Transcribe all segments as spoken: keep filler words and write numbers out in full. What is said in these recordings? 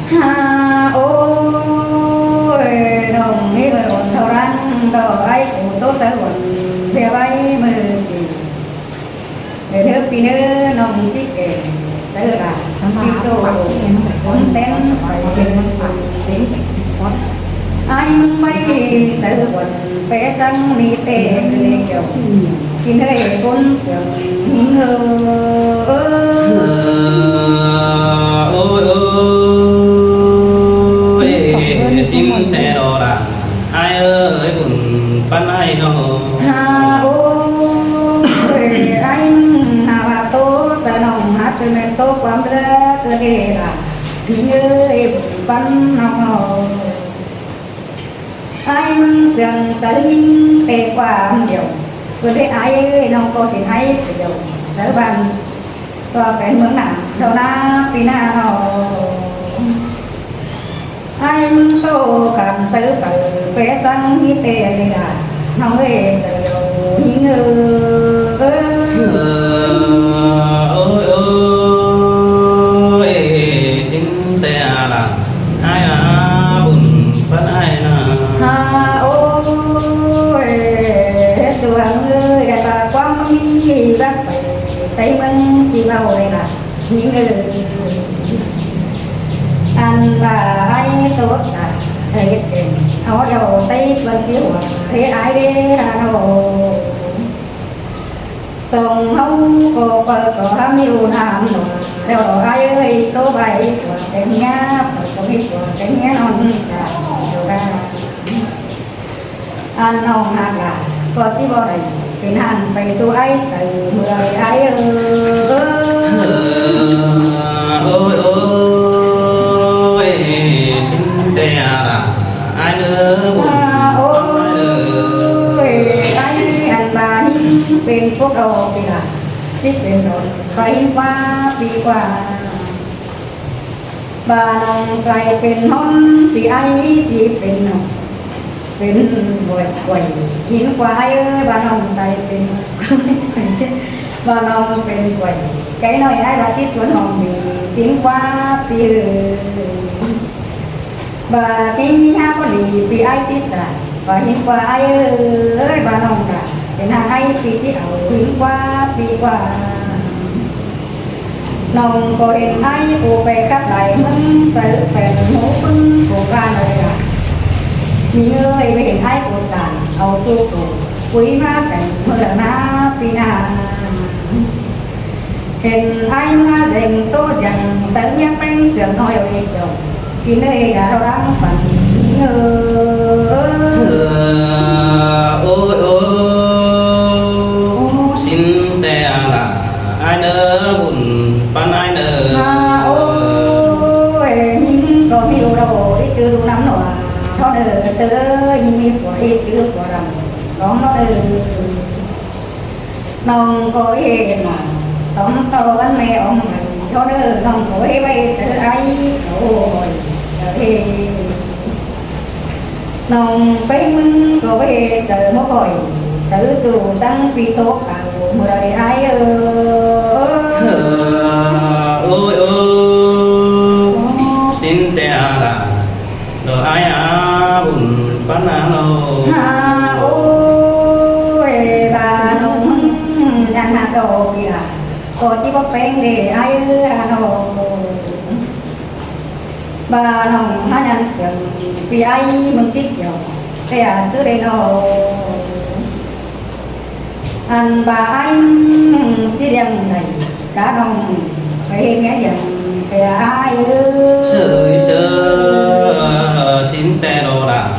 Ha, ôi, nong ní ơn ôn thâu răng đỏ ai cú tô sớ ôn, bia bái mơ kì. Để nước pi nơ nong chích kể, sớ là, pi tô, ôn tén, phải kì nơ, ai mơ sớ ôn, pé săng mi tê, kì nơ, kì nơ, ôn sướng, nính ơ. Ôi, ôi, xin tè đỏ đà. Ai ơi, bún păn ai nó. Ha, ôi, ai mưng hà bà tô, sa nong hát từ men tô quán bữa cơ đề là. Nính ơi, bún păn nó. Ai mưng sướng sớ nính tê quán điều. Bữa lễ ai nó có hình ai điều. Sớ bàn. Tua pên ꞌmướng nẳng, đô na, pi na nó. Ai ꞌmướng tô khăn sớ phở, pé săng ní tê lê đà. Nong ơi, tơ yo, nính ơ. Ôi, ôi, xin tê à đà. Ai à, bún păn ai na. Ha, ôi, chua ơi, gạt bà quăng mí bác phải, tay mưng chi bao đây là. Nính ơ. Ăn bà ai tốt à, thầy kèm, ó đầu tay tuần chiếu à, thế ai đê hà nội. Sông hấu cô pơ có hám yêu nam nọ, đeo ai ơi, tô bài của cái nhá, của cái nhá non sa, điều đa. Ăn nong hạt là, có chi bò đảy, pên hàn phải su ai sớ, mưa ai ai ơ. Ôi, ôi, xin tè à, ai ơ, bún. À, ôi, ai ăn bà nính pên phúc đầu, pên là, chích pên đón, bà hính qua, pi qua. Bà nong tai pên hón, pi ai, pi pên nong. Pên bói quay, hính qua ai ơi, bà nong tai pên. Bà nong pên quay. Cái nói ai bà chít suôn hòn bì, xin qua pi ơi. Bà tin hính há có lì, pi ai chít sa. Bà hính qua ai ơi, bà nong đà. Pên há ai pi chít ảo, hính qua, pi qua. Nong có hên ai cô pe khắp lại mưng sớ pên mô phứng cô ca nói là. Nính ơi, bê hên ai cô tàn, au tu cô, cúi má pên mơ đà na pi na. Hên ai ꞌmá dành tô dành, sớ nhá peng sướng nói ơi chồng. Kì nơ ê gá ꞌlo đang phăn ngơ. Ôi, ôi, xin tè à là, ai nơ bún păn ai nơ. Ha, ôi, nính có mi u đô, ít chư đu năm nọ, thó nơ sớ, nính mi của ít chư của rằm, có nó nơ. Nong có ê mà, tóm tao gắn mẹ ông mày, thó nơ, nong có ê bay sớ ai, ôi, ê. Nong pé mưng có ê, sớ mô khỏi, sớ tù săng pi tô khảo, mưa đi ai ơ. Ôi, ôi, xin tè à là. Đỏ ai à bún păn à lô. Ha, ôi, bà nong, nhăn hạt đỏ kìa. Có chi bắp beng để ai ư hà nô. Bà nong há nhăn sướng, pi ai mưng chít dòng. Tè à sứ đây nô. Ăn bà ai mưng chi đen này, cá nong, phải nghe dòng, tè ai ư. Sới sớ, xin tè đô đà,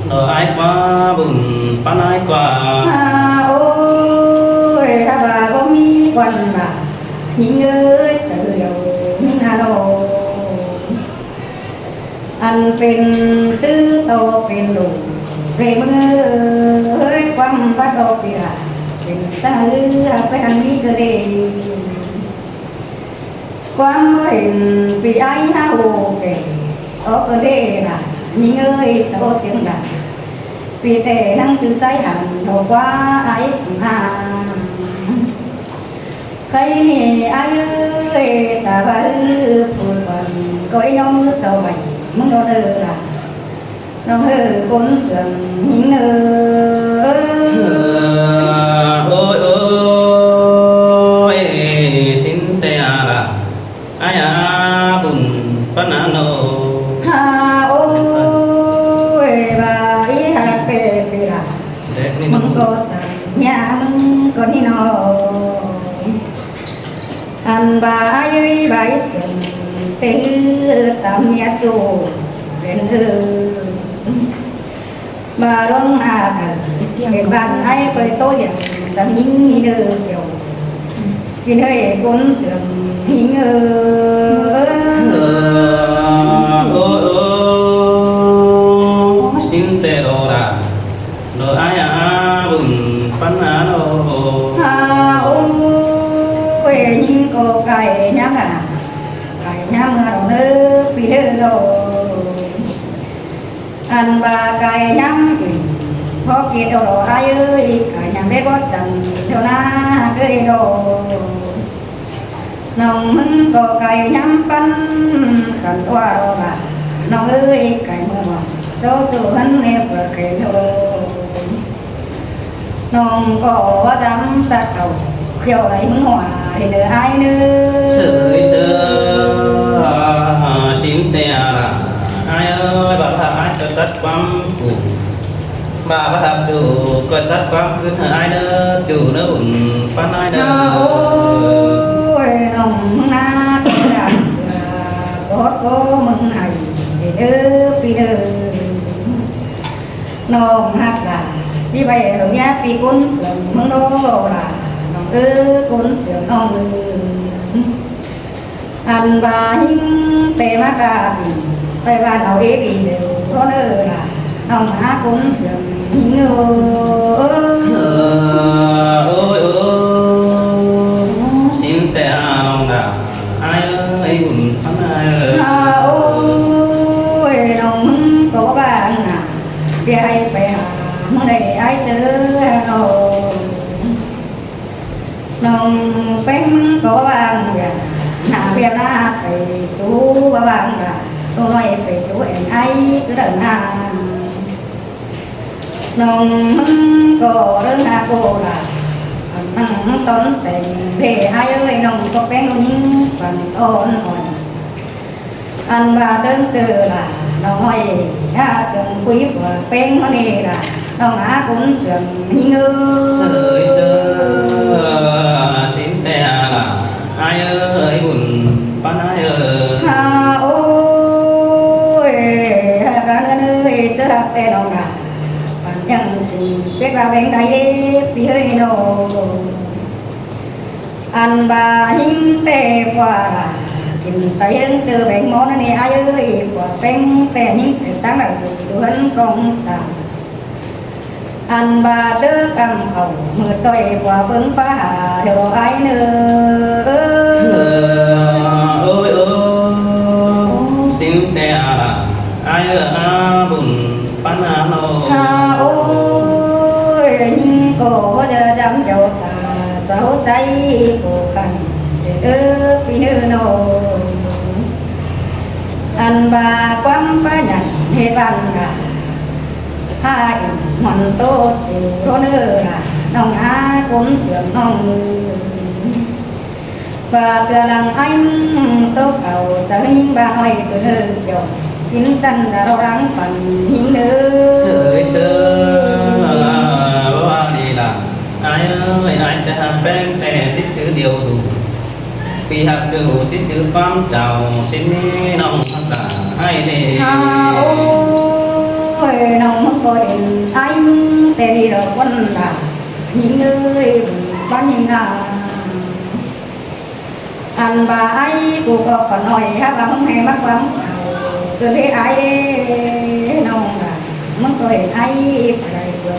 đô ai qua bún păn ai qua. Ha, ôi, ha bà có mi quan bà, nính ơi, chớ dòng, nính hà nô. Ăn pên sứ tô pên lũ, rê mưng ơi, quăm bắt đọc đi là, pên sứ, à, pên ăn mi cơ đê. Quăm hên pi ai há hồ kể, ó cơ đê là, nính ơi, sớ tiếng là, pi tê năng chư cháy hẳn, đổ qua ai cũng hàng. Khay ni ai ơi, ta ba ư, phu phan, ꞌcọ ꞌnhó ꞌmứa sau ꞌvạy ꞌmứng ꞌnọk ꞌnớ ꞌla. ꞌNọng ꞌhứ ꞌcốn sương ꞌhịnh ꞌnớ. Ôi, ôi, sính ꞌtẹ ꞌla. Ai a bun ꞌpắn a ꞌnọ. Ha, ôi, ꞌva í hák ꞌtẹ pi ꞌla. ꞌMứng ꞌcọ tăm ꞌnhá ꞌmứng ꞌcọ ꞌnị ꞌnọ. Ăn ꞌva ai ơi ꞌva í sương ꞌtẹ ꞌhứ tăm ꞌnhá ꞌchu pên ꞌhứ. ꞌVa ꞌluống a thở, pên ꞌvan ai ꞌpơi ꞌtố dẻng, săng ꞌnhính ꞌnị ꞌnớ kiêu. ꞌKi ꞌnớ ꞌcốn sương ꞌhịnh ꞌnớ. Ơ, ơ, ơ, sính ꞌtẹ ꞌló ꞌla. ꞌLó ai a bun ꞌpắn a ꞌló. Ha, ôi, ꞌnhính ꞌcọ cai ꞌnhám a. Cai ꞌnhám a ꞌló ꞌnớ, pi ꞌnớ ꞌló. Ăn ꞌva cai ꞌnhám kin, ꞌpó kiệt ꞌló ai ơi, cai ꞌnhám đé bót chăn, ꞌló ꞌna ꞌcới ꞌló. ꞌNọng ꞌmứng ꞌcọ cai ꞌnhám ꞌpắn, khăn ꞌva ꞌló ꞌva. ꞌNọng ơi, cai ꞌmưa ꞌva, ꞌchó ꞌchu ꞌhướn ꞌnê ꞌpưa cai ꞌló. ꞌNọng ꞌcọ ꞌva dám ꞌsặt khảu, khiêu đảy ꞌmứng hua, ꞌhịt ꞌnớ ai ꞌnớ. Sới sớ, sính ꞌtẹ ꞌla. Ai ơi, ꞌva ꞌva ai ꞌcọ tắt ꞌquám phủ. ꞌVa ꞌva ꞌchu ꞌcọ tắt ꞌquám ꞌcứn hảư ai ꞌnớ, ꞌchu ꞌnớ ủn ꞌpắn ai ꞌnớ. Ha, ôi, ꞌnọng ꞌmứng ꞌna, ꞌcọ ꞌcọ ꞌmứng hảư, ꞌhịt ꞌnớ, pi ꞌnớ. ꞌNọng ꞌhặc ꞌla, ꞌchí ꞌvạy ꞌhụ ꞌnhá ꞌpi ꞌcốn sương ꞌmứng ꞌló ꞌla, ꞌnọng ư ꞌcốn sương ꞌnọng ư. Ăn ꞌva ꞌhịnh ꞌtẹ ꞌmá ꞌca pin, ꞌtẹ ꞌva ꞌnọng ê pin lêu ꞌló ꞌnớ ꞌla, ꞌnọng hák ꞌcốn sương ꞌhịnh ꞌnớ. Ơ, ôi, ôi, sính ꞌtẹ ꞌla ꞌnọng ꞌla. Ai ơi, ủn ꞌpắn ai ơi. Ha, ôi, ꞌnọng ꞌmứng ꞌcọ ꞌva ꞌna, ꞌviạk ai pay ha, ꞌmưa đảy ai ꞌsớ ha ꞌnọng. ꞌNọng ꞌpéng ꞌmứng ꞌcọ ꞌva ꞌviạk, ꞌna ꞌviạk ꞌna pay sú ꞌva ꞌva ꞌla, ꞌtố ꞌnọi pay sú ên ai ꞌcứ đaư ꞌna. ꞌNọng ꞌmứng ꞌcọ ꞌlớng ꞌna ꞌcọ ꞌla, ăn ꞌmắn ꞌtón seng, ꞌlế ai ơi, ꞌnọng ꞌcọ ꞌpéng ꞌlụk ꞌnhính păn ón ón. Ăn ꞌva ꞌtớng ꞌtứ ꞌla, ꞌnọng ꞌnọi, ꞌna tưng púi phua ꞌpéng ꞌmắn ꞌnị ꞌla, ꞌnọng hák ꞌcốn sương ꞌhịnh ꞌnớ. Sới sớ, sính ꞌtẹ ꞌla, ai ơi, ủn ꞌpắn ai ơi. Ha, ôi, ha, ꞌcắn ꞌnớ ꞌnớ, ê, ꞌchớ hák ꞌtẹ ꞌnọng ꞌla. Păn ꞌnhắng kin pét ꞌva ꞌveng đảy ê, pi ơi ꞌnọng. Ăn ꞌva ꞌhịnh ꞌtẹ ꞌpua ꞌla, kin sáy ꞌlớng ꞌchớ ꞌveng ꞌmó ꞌnớ ꞌnị ai ơi, ꞌpua ꞌpéng ꞌtẹ ꞌhịnh ꞌtẹ ꞌtáng đảy, ꞌtú ꞌhướn ꞌcóng ta. Ăn ꞌva ꞌchớ căm khảu, ꞌmưa ꞌchoi ꞌpua ꞌpứng ꞌpá ha, đeo ꞌló ai ꞌnớ. Ơ, ôi, ôi, sính ꞌtẹ ꞌla, ai ơi, a bun ꞌpắn a ꞌnọng. Ha, ôi, ꞌnhính ꞌcọ ꞌva dăm dăm dau ta, sau chaư ꞌcọ khăn, ê, ơ, pi ꞌnớ ꞌnọng. Ăn ꞌva ꞌquám ꞌpá nhẳn ꞌhê ꞌvắn ꞌla, ha ên ꞌmuôn ꞌtố chiu ꞌló ꞌnớ ꞌla, ꞌnọng hák ꞌcốn sương ꞌnọng ư. ꞌVa ꞌtưa lăng ai ꞌmứng ꞌtố cảu, sáư ꞌnhính ꞌva ꞌnọi ꞌcứ ꞌnớ kiêu, kin chăn da ꞌló lăng păn ꞌnhính ꞌnớ. Sới sớ, ꞌva ꞌnị ꞌla, ai ơi, ai ꞌtẹ hák ꞌpéng ꞌtẹ chít chứ điêu đu. Pi hák ꞌchư chít chứ ꞌquám chảu, sính ꞌnị ꞌnọng hák ꞌla, ai ꞌnị. Ha, ôi, ꞌnọng ꞌmứng ꞌcọ ên ai ꞌmứng ꞌtẹ ꞌnị ꞌló ꞌquăn ꞌla, ꞌnhính ơi, bun ꞌpắn ꞌnhính ꞌla. Ăn ꞌva ai ꞌcọ ꞌcọ ꞌnọi hák ꞌva ꞌmứng ꞌhê ꞌmá ꞌquám, ꞌcọ ꞌlế ai ꞌnọng ꞌla, ꞌmứng ꞌcọ ên ai pay đảy ꞌcọ.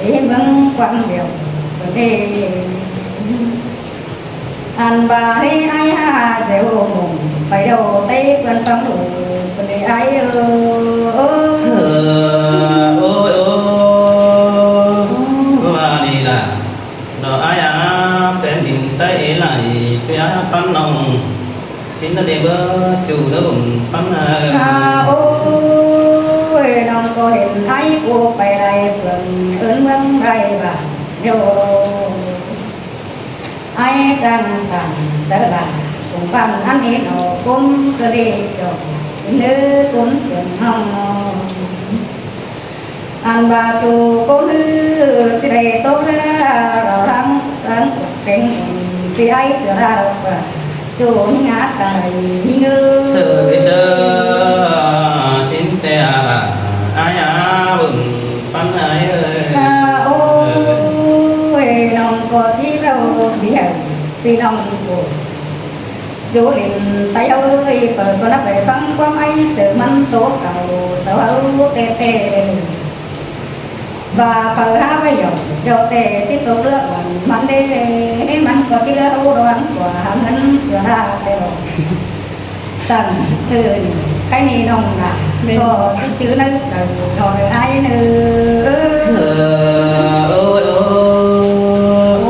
Ê, ꞌmứng ꞌquám điêu, ꞌcọ ꞌlế. Ăn ꞌva ꞌlế ai ha dẻo mông, pay điêu té ꞌpươn ꞌpăng ꞌlụk, ꞌcọ ꞌlế ai ơ. Ơ, ôi, ôi, ꞌva ꞌnị ꞌla, ꞌló ai a, phén đin Tây ê lai, pi ai ꞌpắn ꞌnọng. Sính ꞌnớ đi báu ꞌchu ꞌnớ bun ꞌpắn ai. À, ôi, ꞌnọng ꞌcọ hên ải ꞌcọ pay lai phường ứn ꞌmướng lai bản điêu. Ải chắng tẳng sáư bản, phung bản ăn đi ꞌnọ ꞌcốn ꞌcọ đi chọc, ꞌnớ ꞌcốn sương ꞌnọng. Ăn ꞌva ꞌchu ꞌcốn ư, ꞌchí đảy tốc ꞌlạ, ꞌlạ ꞌláng, ꞌláng kéng, ꞌpi ải sửa ꞌlạ ꞌlạ, ꞌchu ꞌnhính ác ca đảy ꞌnhính ư. Sửa ꞌvi sửa, sính ꞌtẹ ꞌlạ, ải a bun ꞌpắn ai ơi. À, ôi, ꞌnọng ꞌcọ ꞌchí ꞌvạu ꞌviạk, ꞌpi ꞌnọng ꞌcọ. ꞌChu ꞌlịn tai ơi, ꞌpưa ꞌcọ ꞌnặp đảy ꞌphắng ꞌquám ải sửa ꞌmắn ꞌtố cảu, sáư ꞌháu ꞌtẹ ꞌtẹ đảy. ꞌVa ꞌpưa hák ꞌvạy dẻo, dẻo ꞌtẹ ꞌchí tốc ꞌlạ ꞌvắn ꞌmắn đé, ꞌmắn ꞌcọ ꞌchí ꞌlạ ꞌháu đo ꞌvắn ꞌcọ hák ꞌngớn sửa ꞌlạ ꞌtẹ lo. Tẳng ꞌtứ ꞌnị, khay ꞌnị ꞌnọng ꞌnạ, ꞌmen ꞌcọ ꞌchí chứ ꞌnớ cảu, ꞌnọng ꞌnớ ải ꞌnớ. Ơ, ôi,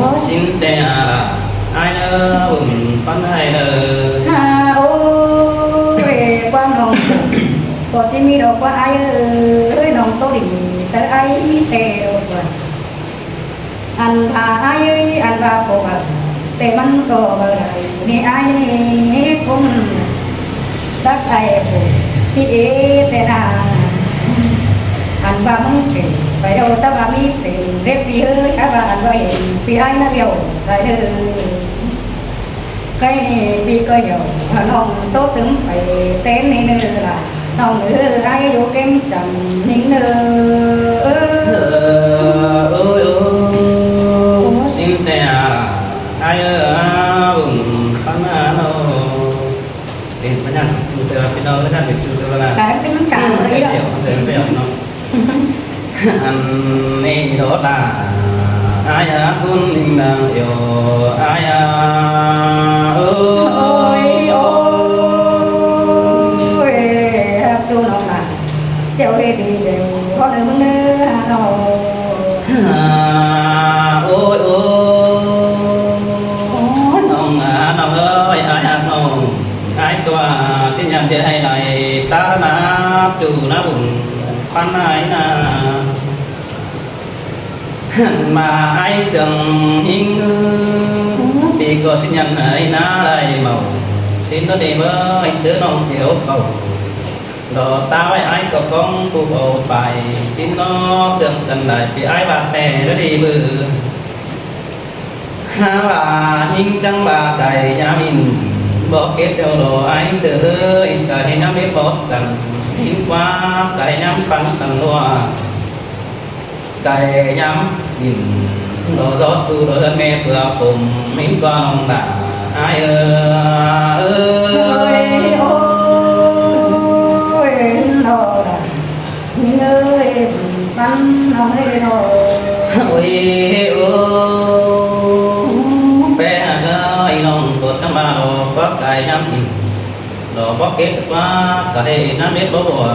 ôi, sính ꞌtẹ ꞌlạ, ải ꞌnớ, bun ꞌpắn ai ꞌnớ. À, ôi, ꞌquám ꞌnọng ꞌcọ ꞌchí ꞌmí đo ꞌquá ải ơi, ꞌnọng ꞌtố đi, sáư ải ꞌmí ꞌtẹ đo ꞌquá. Ăn ꞌva ải ơi, ăn ꞌva ꞌcọ ꞌvạu, ꞌtẹ ꞌmắn ꞌcọ ꞌvạu đảy, ꞌnị ải ꞌnị ꞌcốn tắc ải ꞌcọ, ꞌpi ế ꞌtẹ ꞌnạ. Ăn ꞌva ꞌmứng pên, pay đo sáư ꞌva ꞌmí pên, đé ꞌpi ơi, hák ꞌva ăn ꞌva hên, ꞌpi ải ꞌnạ điêu, đảy đơ. Khay ꞌnị ꞌpi ꞌcọ dẻo, ꞌnọng ꞌtố tứm pay tén ꞌnị ꞌnớ ꞌlạ, ꞌnọng ư ải dú kéng chăm ꞌnhính ꞌnớ. Ơ, ôi, ôi, sính ꞌtẹ ꞌlạ, ải ơ, a, bun ꞌpắn ai ꞌnớ. Pên ꞌpắn nhăn, ꞌchu ꞌtẹ ꞌva ꞌpi ꞌnọng ꞌnớ, ꞌchu ꞌtẹ ꞌva ꞌnạ. Cái cái món cà ꞌnị đó. Ăn ꞌnị đó ꞌlạ, ải a ꞌcốn ꞌnhính ꞌnáng điêu, ải a, ơ. Ôi, ôi, hák ꞌchu ꞌnọng ꞌnạ. Chẻo đi đi, chẻo, ꞌcốn ꞌnớ ꞌmứng ꞌnớ, ꞌnọng. À, ôi, ôi, ꞌnọng à, ꞌnọng ơi, ải hák ꞌnọng. Ải ꞌcọ ꞌchí nhẳn đi ải lai, ta ꞌnạ, ꞌchu ꞌnạ bun ꞌpắn ai ꞌnạ. Ăn ꞌva ải sương ꞌnhính ư, ꞌpi ꞌcọ ꞌchí nhẳn ải ꞌnạ lai máu. Sính ꞌnớ đi báu ải ꞌchớ ꞌnọng thiêu khảu. Lo ta ải ải ꞌcọ ꞌcóng ꞌpú au pay, sính ꞌnớ sương căn lai ꞌpi ải ꞌva ꞌtẹ ꞌnớ đi báu. Hák ꞌva ꞌnhính chắng ꞌva cai ꞌnhám ꞌnịn, bók kết ꞌlẹo lo ải sương ơi, cai ꞌnhám bếp bók chắng, ꞌnhính ꞌquá cai ꞌnhám ꞌphắng căn ꞌlua. Cai ꞌnhám ꞌnịn, lo gió ꞌchu lo ꞌhướn ꞌme ꞌpưa phôm, ꞌnhính ꞌquá ꞌnọng ꞌnạ, ải ơ, ơ. Ôi, ôi, ꞌnọng ꞌnạ. ꞌNhính ơi, ꞌpắn ꞌnọng ơi ꞌnớ. Ôi, ôi, ꞌpé ꞌnọng ơi, ꞌnọng ꞌcọ chắng ꞌva lo ꞌquá cai ꞌnhám ꞌnịn, lo bók kết ꞌquá cai ꞌnhám bếp bók ꞌlua.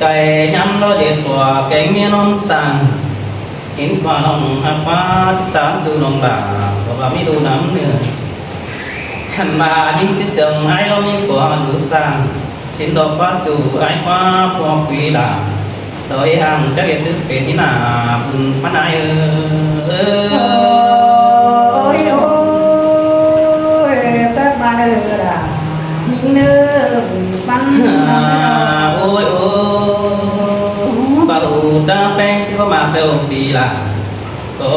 Cai ꞌnhám lo dệt ꞌquá kéng ꞌmía ꞌnọng ꞌsáng. ꞌNhính ꞌquá ꞌnọng hák ꞌquá ꞌchí ꞌtan ꞌchu ꞌnọng ꞌva, ꞌcọ ꞌva ꞌmí ꞌlụk ꞌnặm ꞌnớ. Hăn ꞌva ꞌnhính ꞌchí sương ải lo ꞌmí phua ꞌlụk ꞌsáng. Sính lo ꞌquá ꞌchu ải ꞌquá phua quí ꞌlạ. Lo ꞌhế hăng chắc ꞌhế sứ pên ꞌnị ꞌnạ, bun ꞌpắn ải ơ. Ôi, ôi, bớt ꞌmắn ơ ꞌlạ. ꞌNhính ơ, bun ꞌpắn. À, ôi, ôi, ꞌva ꞌhụ chắng ꞌpéng ꞌchí báu ꞌmá ꞌtẹ ꞌpi ꞌlạ. ꞋCọ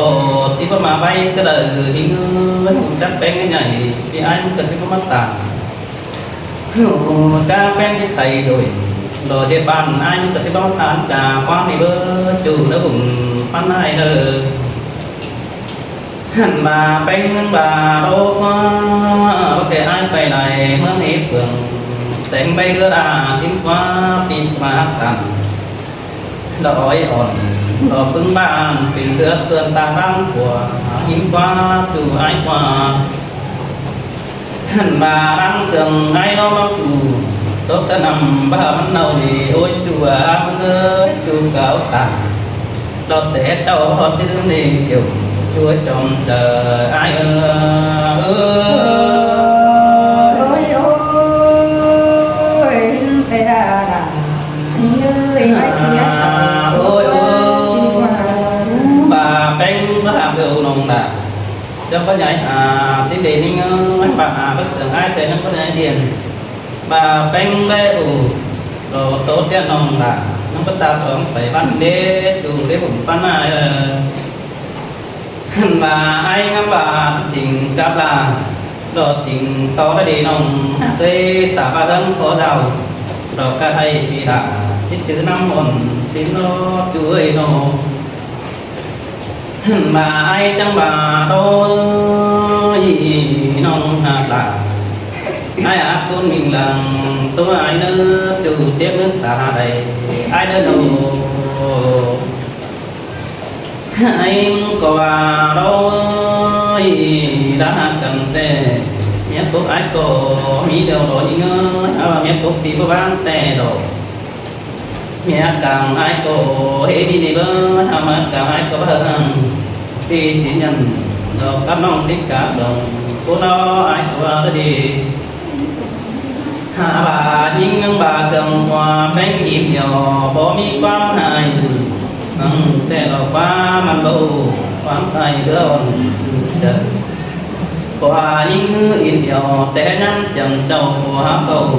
ꞌchí báu ꞌmá ꞌvạy cá đaư ꞌnhính ơ, ꞌhụ chắng ꞌpéng ꞌnị ꞌnhạy, ꞌpi ải ꞌmắn ꞌcọ ꞌchí báu ꞌmá ꞌtan. ꞌHụ chắng ꞌpéng ꞌchí tai đuổi, lo ꞌdệt ꞌván ải ꞌmắn ꞌcọ ꞌchí báu ꞌmá ꞌtan, chả ꞌquám ꞌnị báu ꞌchu ꞌnớ bun ꞌpắn ải ꞌnớ. Hăn ꞌva ꞌpéng ꞌmắn ꞌva lo ꞌquá, báu kẻ ải pay lai ꞌmướng ꞌhế phường, téng ꞌvạy ꞌlứa đa sính ꞌquá ꞌpi ꞌmá ꞌhặc căn. Lo ói ỏn, lo ꞌpứng ꞌván pên ꞌlứa ꞌtươn ta ꞌváng phua, ꞌnhính ꞌquá ꞌchu ải ꞌquá. Hăn ꞌva ꞌláng sương ải lo ꞌmá ꞌchu, tốc sáư ꞌnặm ꞌva ꞌmắn ꞌnạu đi, ôi ꞌchu a, ꞌmướng ơi, ꞌchu cáo tản. Lo té ꞌchạu ꞌhọt ꞌchí đưm đi kiêu, ꞌchu ơi chom chaư ải ơ, ơ. Báu nhảy à, xin để mình ngơ, bác à, bác sướng ai tê nâng bác nhảy điện. Bà bánh bé ủ, đồ tốt tiện nông bà, nâng bác ta sống phải văn đế, chủ đế bụng văn ai, ờ. Bà ai ngắm bà chính cáp là, đồ chính to đã đi nông, tê tả bà gắn khó đào, đồ cả thầy vì là, chích chữ năm ổn, xin nó chú ơi nô. Bà ai chắng bà đôi nông hà bà. Ai ác côn mình lăng, tôi ai nơ, chủ tiếp nước ta đây, ai nơ nô. Ai có bà đôi, đã hà cần tê. Miếng cốc ai có, mi đều đôi ngơ, à, miếng cốc tí bơ bang tê đôi. Mía cang ai cô hế đi đi bơ, hao mía cang ai cô bơ hăng. Đi tí nhầm, đó cắp nông tích cá sống, cô nó ai cô bơ đi. Hà bà nhính nâng bà thường qua bánh im nhiều, bố mi quang hài. Nâng tê lo qua măn bầu, quang thầy đứa ổn, chật. Khóa ính hứ ín điêu té năm chăm châu khóa cầu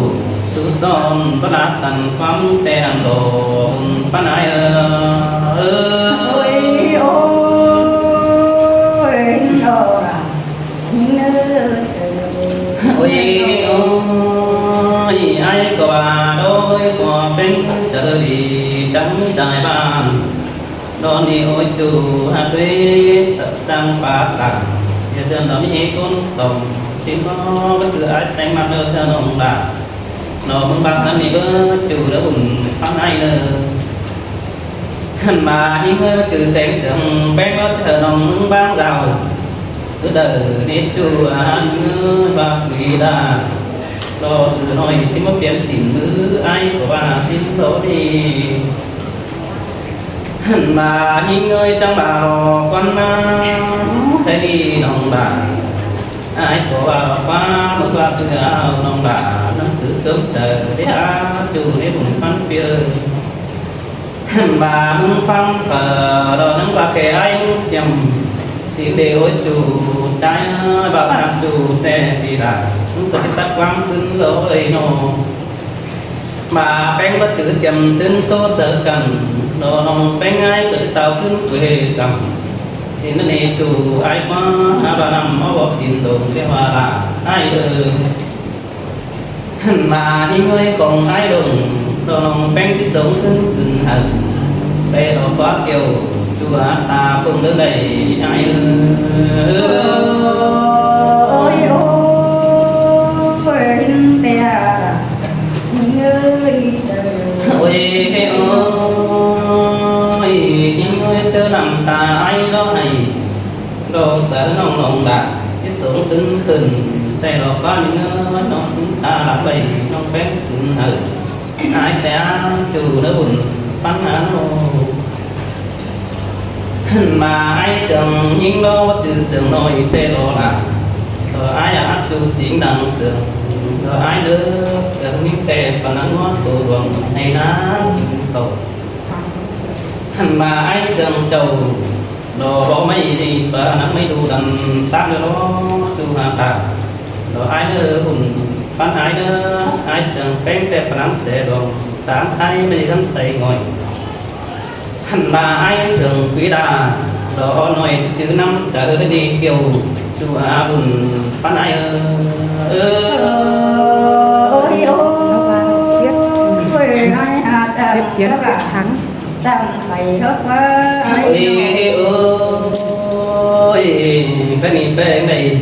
su son bá lá tăn quăng té ăn đồ bá nái ơ. Ôi, ôi, ôi, ôi, ai có bà đôi có bánh chợ đi trắng đài bàn. Đó ni ôi chủ hạt thuế tăng phá tặng. Giờ giờ nó mi ế côn tổng. Xin có bất cứ ai tánh mặt đâu cho nông bà. Nó mưng bác ăn ni bơ chủ đã bùn phán ai nơ. Khăn bà hí ngơi bất cứ tánh sướng bén bớt thờ nông mưng bác giàu. Cứ đờ nếp chủ ăn ngơi bác quỷ đà. Đó sự nói chỉ một phiên tìm ngữ ai của bà xin lỗi đi. Hẳn bà hí ngơi chăng bà lo quan năm khẽ đi nông bà. Ai có bà lo qua mưa qua sư ao nông bà. Năm cứ cơm trời để á chủ để bùn phán phiêu. Hẳn bà mưng phán phở lo năm qua khe ai mưng xiêm. Xin để ôi chủ trái bà bà chủ tè thì là. Mưng có cái tắc quán cứng lối nô. Mà bén bớt chữ chấm xứng tô sở cần, đồ lòng bén ai bớt tàu cứng quê cần. Xin nó nê chủ ai quá, há bà nằm máu bọt tin đồn cái hoa là ai ơ. Mà đi người còn ai đồn, đồ lòng bén cái sống cứng cứng hận. Đây đó quá kiều, chùa ta bưng đỡ đầy ai ơ. Ôi, ôi, ôi, ôi, ôi, ôi, những người chớ làm ta ai đó hay. Đồ sở nông nông đã, chứ số tứng khẩn, tay đó có những người nông ta là vậy, nông bén cứng hở. Ai té chủ nó bùn, bắn án nô. Mà ai sướng những đó, chứ sướng nói tê đó là. Rồi ai ác chủ chính đẳng sướng, rồi ai đỡ sướng những tê, còn ăn ngon, đồ ruộng, hay ná, kinh cầu. Hẳn mà ai sướng châu, đó bó mây gì, và nắng mây đu đằng sáng đó, tu hà tạc. Đó ai đỡ hùn, bắn ai đỡ, ai sướng bén tê, và nắng sẽ đó, sáng sai mây gắn say ngồi. Hẳn mà ai thường quý đà, đó nói chứ năm chả ư đi kiều, chu à bùn, bắn ai ơ. Ơ, ôi, ôi, ôi, ai hà tạc, tạc, tạc, tạc, phải hớp quá, ai ôi, ôi, cái này bén này,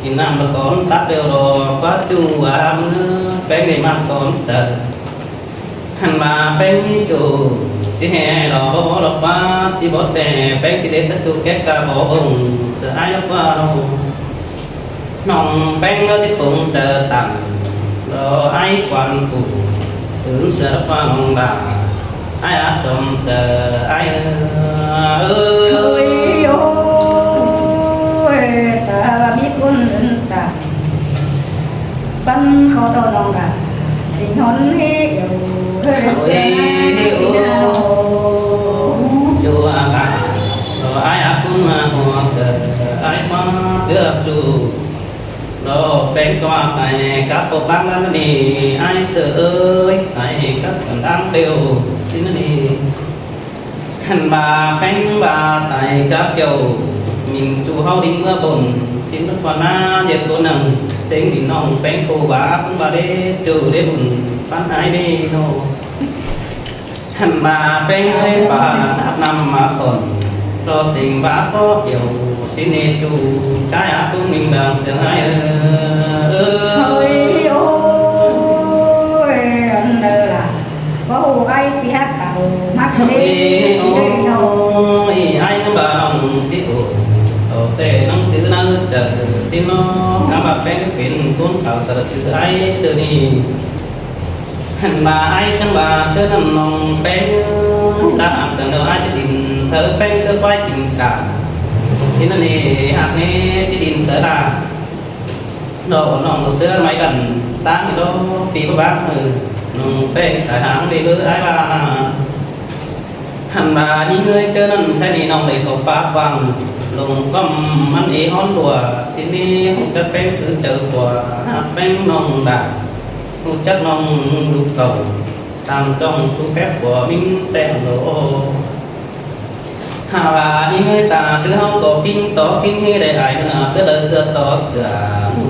thì năm là con tắt đều rồi, quá chu à, bén này mà con chả. Hẳn mà bén mi chủ, chỉ hè đó, bó bó lọc quá, chỉ bó tè, bén chỉ để chắc chủ kết cả bó bùng, sợ ai lọc quá đâu. Nòng bén nó chỉ phùng chờ tặng, đó ai quan phủ, tướng sẽ lọc quá nòng bà, ai áp chồng chờ, ai ơ, ơ. Ôi, ôi, ta bà biết con ta. Bắn khó đâu lòng đã, tình hôn hế yêu. Ôi, ôi, chùa bà, rồi ai áp cũng mà hoa cờ, ai mà cờ ꞌTan ꞌnặn ꞌnị, ải ꞌsớ ơi, ải cắp căn ꞌtáng ꞌlẹo ꞌsịn ꞌnị. Hăn ꞌva ꞌpéng ꞌva tai cắp ꞌlẹo, ꞌnhính ꞌchu ꞌháu đi ꞌmứa bôn, ꞌsịn ꞌmá ꞌquá ꞌná ꞌdệt ꞌcốn nẳng, ꞌtếng đi ꞌnọng ꞌpéng ꞌcọ ꞌva, ꞌpứng ꞌva đé ꞌchu đé bun, ꞌpắn ải ꞌnị ꞌnớ. Hăn ꞌva ꞌpéng ơi, ꞌva ꞌnặp ꞌnăm ꞌmá khỏn, ꞌló ꞌtếng ꞌva ꞌcọ ꞌlẹo, ꞌsịn ꞌnị ꞌchu, ꞌchái ác ꞌpứng ꞌminh đang sương ải ơi. Ôi, ôi, ăn đơ là, báu ải pi hắc áo, mắc đi, ôi, ôi, ải ꞌnị ꞌva ꞌnọng ꞌchí ổ, ổ ꞌtẹ ꞌnọng chứ ꞌnớ chả, ꞌsịn ꞌnớ, ꞌnắm ꞌva ꞌpéng pên ꞌcốn khảu sa ꞌlạ chứ ải ꞌsớ ꞌnị. Hăn ꞌva ải chắng ꞌva ꞌchớ ꞌnặn ꞌnọng ꞌpéng, ꞌlạ ăn tang ꞌnớ ải ꞌchí đin sáư ꞌpéng ꞌsớ ꞌquái kin cả. ꞌSịn ꞌnị hák ꞌnị ꞌchí đin sáư ꞌlạ. Đỏ ꞌnọng ꞌsớ ꞌmá căn ꞌtáng ꞌnị ꞌló pi báu bác ꞌnớ. ꞌNọng ꞌpéng tai háng đi báu ải ꞌva. Hăn ꞌva ꞌnhính ơi ꞌchớ ꞌnặn ꞌkhạy ꞌnị ꞌnọng đảy khảu pák quảng lông ꞌcóm ꞌmắn é ꞌhón đua, ꞌsịn ꞌnị hảư chắc ꞌpéng cứ chaư ꞌquá, hák ꞌpéng ꞌnọng đa, hảư chắc ꞌnọng lục khảu, tam ꞌchong sú phép ꞌquá ꞌmính tẻm lỏ. Hăn ꞌva ꞌnhính ơi ta ꞌsứ ꞌháu ꞌcọ ꞌkính tó ꞌkính ꞌhế đảy ải ꞌnớ, ꞌcứ đaư ꞌsứa tó ꞌsứa,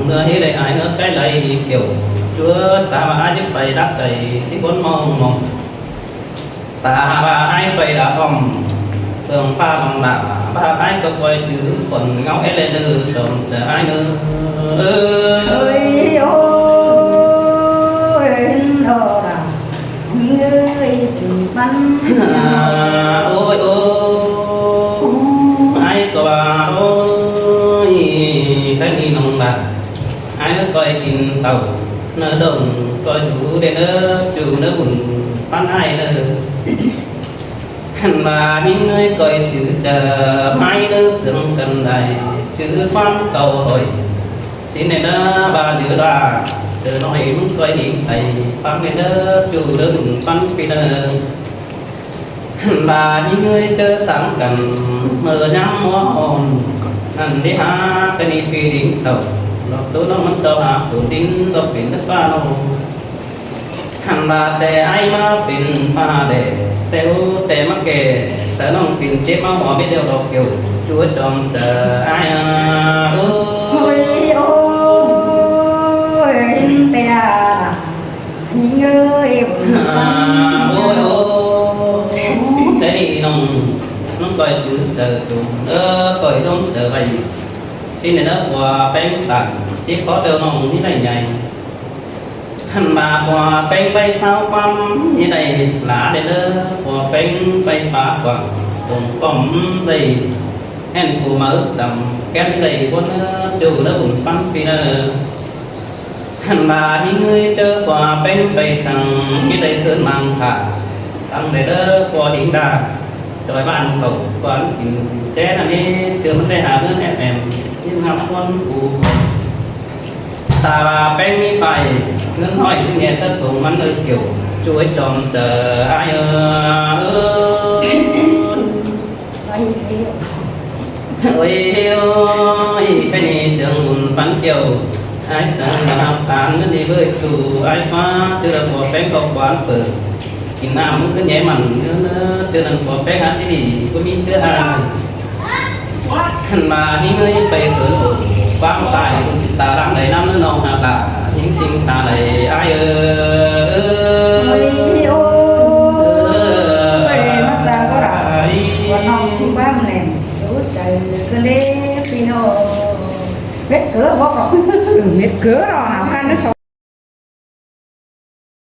ꞌnớ ꞌhế đảy ải ꞌnớ cái đảy đi kiểu, ꞌchua ta ꞌva ải ꞌchí pay đắc đảy, ꞌchí bón ꞌmóng ꞌmóng. Ta ꞌva ải pay đa ỏm, ꞌpứng ꞌpá ꞌmóng đa, ꞌva ải ꞌcọ ꞌcoi chứ khuôn ꞌngáu é ꞌlẹ ꞌnớ, chom chả ải ꞌnớ. Ơi, ôi, ôi, ôi, ôi, ôi, ôi, ôi, ôi, ôi, ôi, ải ꞌcọ ꞌva, ôi, ꞌkhạy ꞌnị ꞌnọng đa. Ải ꞌnớ ꞌcoi kin tảu, ꞌnớ đông, ꞌcoi dú đé ꞌnớ, ꞌchu ꞌnớ bun ꞌpắn ải ꞌnớ. Hăn ꞌva ꞌnhính ơi ꞌcoi chứ chả ải ꞌnớ sương căn đảy, chứ ꞌquám cau hỏi. ꞌSịn ꞌnị ꞌnớ ꞌva đứa đa, đứa ꞌnọi ꞌmắn ꞌcoi đi thảy, ꞌpắng ꞌnị ꞌnớ, ꞌchu ꞌnớ bun ꞌpắn pi ꞌnớ. Hăn ꞌva ꞌnhính ơi ꞌchớ sáng căn, ꞌmự ꞌnhắng ꞌmá hôn, ꞌnặn đi hák ꞌkhạy ꞌnị pi đin tảu, lọp ꞌtố ꞌnọng ꞌmắn ꞌtố hák phủ đin, lọp pên tớt ꞌva ꞌnọng. Hăn ꞌva ꞌtẹ ải ꞌmá pên ꞌpá đe, ꞌtẹ ú ꞌtẹ ꞌmá kẻ, sáư ꞌnọng pên chếp ꞌmá hua mết điêu lọp kiểu, ꞌchua chom chả ải ꞌnớ. Ôi, ôi, ôi, ꞌtẹ à. ꞌNhính ơi, à, ôi, ôi, cái đi ꞌnọng, ꞌnọng ꞌcoi chứ chả tù, ơ, ꞌcoi ꞌnọng chả vay. ꞌSịn ꞌnị ꞌnớ ꞌquá ꞌpéng tẳng, ꞌsịn khó têu ꞌnọng ꞌnị đảy nhảy. Hăn ꞌva ꞌquá ꞌpéng pay ꞌsáo ꞌquám ꞌnị đảy lả đé ꞌnớ, ꞌquá ꞌpéng pay pá quảng, tông ꞌcóm đảy, hên phủ máư chăm, kén đảy bón ꞌnớ, ꞌchu ꞌnớ bun ꞌpắn pi ꞌnớ. Hăn ꞌva ꞌnhính ơi ꞌchớ ꞌquá ꞌpéng pay săng, ꞌnị đảy khớn mang khả, săng đảy ꞌnớ ꞌquá đin đa, ꞌchoi ꞌván khảu ꞌquá kin ché ꞌnặn ꞌnị, ꞌchớ ꞌmắn đảy hả ꞌngớn ép em, ꞌnhính ngắm ꞌcốn cu. Ta ꞌva ꞌpéng ꞌmí phải, ꞌngớn hỏi ꞌsứ nghe sắt tông ꞌmắn ơi kiểu, ꞌchu ꞌchoi chom chả ải ơ. Ôi, ôi, cái ꞌnị sương bun ꞌpắn kiêu, ải sương bun hạp tán, ꞌngớn đi bơi tù, ải ꞌpá, ꞌchư là ꞌquá ꞌpéng ꞌcọ quán phở. Kin ꞌnặm ꞌmắn cứ nhé mẳn, ꞌchư ꞌnặn ꞌquá ꞌpéng hák ꞌchí đi, ꞌcọ ꞌmí ꞌchư ải. Hăn ꞌva ꞌnhính ơi pay khớn ổ, ꞌquám tai, ꞌcốn ta lăng đảy ꞌnắm ꞌnớ ꞌnọng hả ta, ꞌnhính ꞌsịn ta đảy ải ơ. Ôi, ôi, ôi, mắc ra có đà, ôi, con ꞌnọng ꞌcọ bám nèm, út chảy cứ lê phi ꞌnớ. Mết cớ bó ꞌcọ. Ừ, mết cớ ꞌnớ, hảo khăn ꞌnớ sáu.